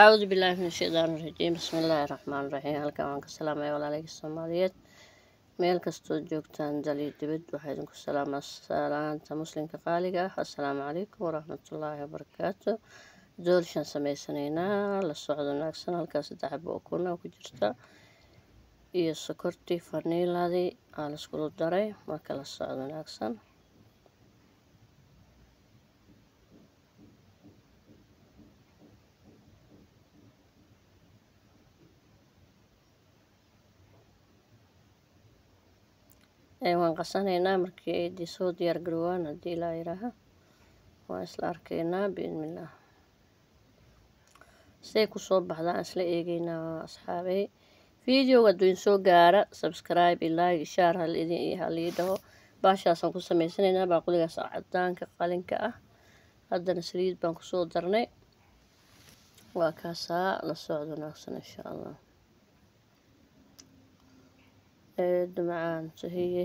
Acuudu billaahi min ashaydaani rajiim. Bismillaahi raxmaani raxiim. Halkan waan ka salaamaya walaaleyga Soomaaliyeed meel kastoo joogtaan, dal iyo dibad. Waxaa idinku salaamaa salaanta muslimka qaaliga ah. Assalaamu calaykum waraxmatullaahi wabarakaatu. Doorshaan sameysanaynaa, la socdo wanaagsan. Halkaas 3 xabo ukuna ku jirta iyo sokortii faniiladii aa laiskula daray. Marka la socdo wanaagsan. Waan qasanaynaa markii ay soo diyaar garoowaan, haddii Ilaa yiraaha waan isla arkaynaa biidnillaah. Siday kusoo baxdaan isla eegeynaa. Asxaabey, videoga hadduu idin soo gaara, subscribe iyo like, share hal idin halii dhaho. Baashaasaan ku sameysanaynaa, baaquligaas cadaanka qalinka ah. Haddana saliid baan kusoo darnay. Waa kaasaa, la socdo wanaagsan insha Allah. Eedo macaan sahiye,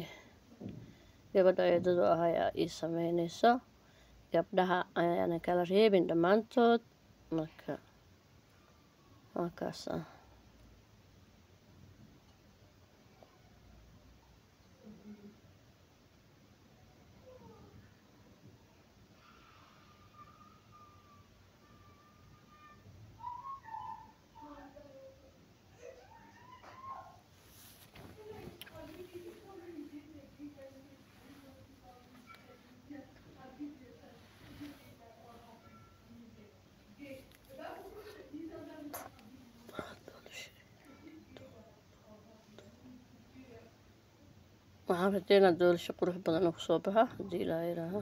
gabadha eedadu ahay ii sameyneyso. Gabdhaha ayaanan kala reebin dhammaantood. Marka waa kaasa. Waxaan rajeynaa doolasho qurux badan oo kusoo baxa, haddii Ilaa yiraaho.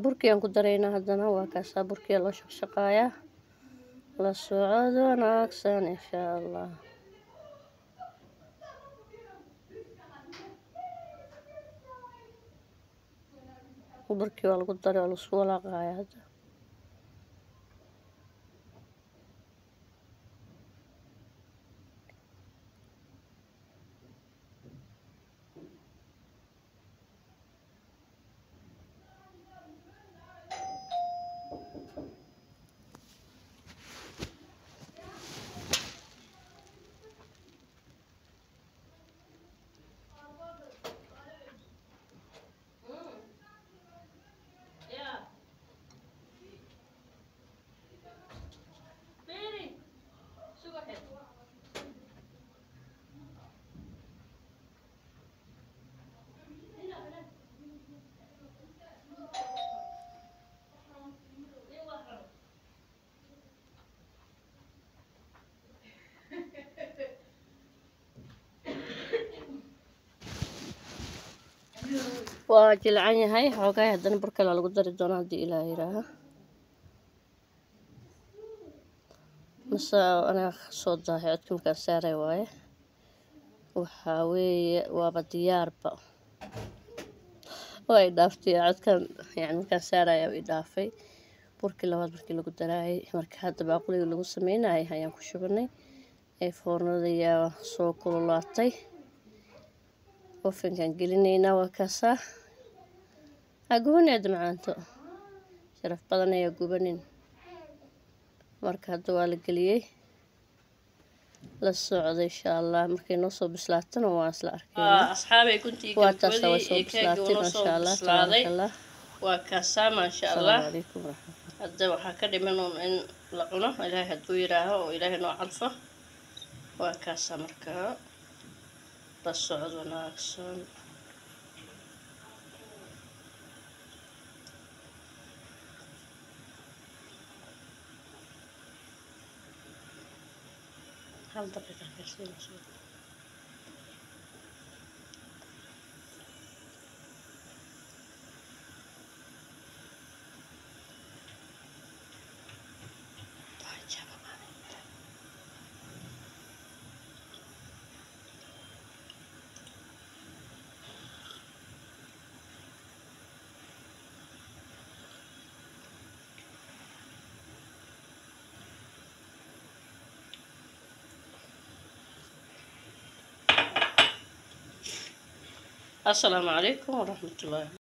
Burkii aan ku daraynaa haddana. Waa kaasaa, burkiia loo shaqshaqaayaa. La socod wanaagsan insha Allah. Burkii waa lagu daray, waa laisku walaaqayaa hadda. Waa jilcan yahay xoogaay. Haddana bur kale lagu dari doonaa, haddii Ilaah yiraaho. Mase anaa soo daahay codka markaan saaray waaye. Waxaa weeye waaba diyaarba. Waa i dhaaftay codkan, yani markaan saaraya i dhaafay burkii labaad markii lagu daraayay. Marka hadda baaquliga lagu sameynayay ayaan ku shubanay ee foornada yaa soo kululaatay. Ovenkaan gelinaynaa. Waa kaasaa. Ha gubaneeda macaanto, sharaf badan ayaa gubanin. Marka hadda waa la geliyey. La socda insha Allah. Markay noo soo bislaatana waan isla arkaynaa. Asxaabay, guntii Waa taasaa, way gabagabadii soo ee keega bislaatay. unoo soo Maasha Allah. bislaaday. Tabaaraka Allah. Waa kaasaa, maasha Allah. Asalaamu calaykum waraxmatullah. Hadda waxaa ka dhiman uun in la cuno, Ilaahay hadduu yiraaho oo Ilaahay noo calfo. Waa kaasaa. Markaa la socod wanaagsan. Hal daqiiqa karsiinayso. Assalaamu calaykum waraxmatullaahi.